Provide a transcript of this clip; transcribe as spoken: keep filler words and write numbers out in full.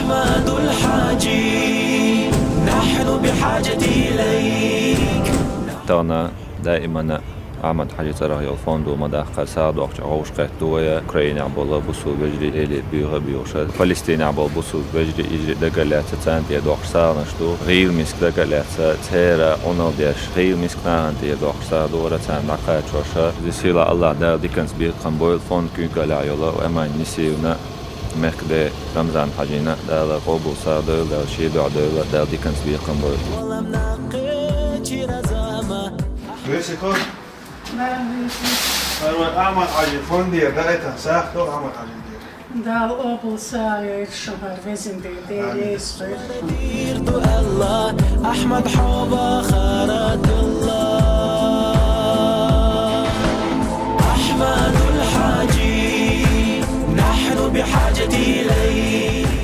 أحمد الحاجي، نحن بحاجة إليك. Тахана даимана Ахьмад-Хьажий цӀерагӀа йола фондо ма даккхара, сагӀа дохкача гӀовшкхетта вай Украинехь бола бусулба вежарий, эли боьха а боьхуш, Палестинехь бола бусулба вежарий, йижарий, дагалаьцна царна тӀера доккхуш сагӀанаш ду. ГӀийла миска дагалаьцна, церан Ӏуналла деш, гӀийла миска нахана тӀера доккхуш сагӀа ду вай царна дӀакхачош. Везан-Сийлахь АллахӀ Дала диканца бекхам бойла фонд куьйгаллехь йолу Эман Нисиевна, мехкан да Рамзан-Хьажина, Дала къобал сагӀа дойла, Дала шен дуьхьа дойла, Дала диканца бекхам бойла. Весико? Ахьмад-Хьажий, Ахьмад-Хьажий фондера даийтина сагӀа ду Ахьмад-Хьажийна тӀера. Дала къобал сагӀа йойла шуна, везан Дела, Дела реза хуьлда. أحمد حوبة خيرات الله. أحمد الحاجي، نحن بحاجة إليك.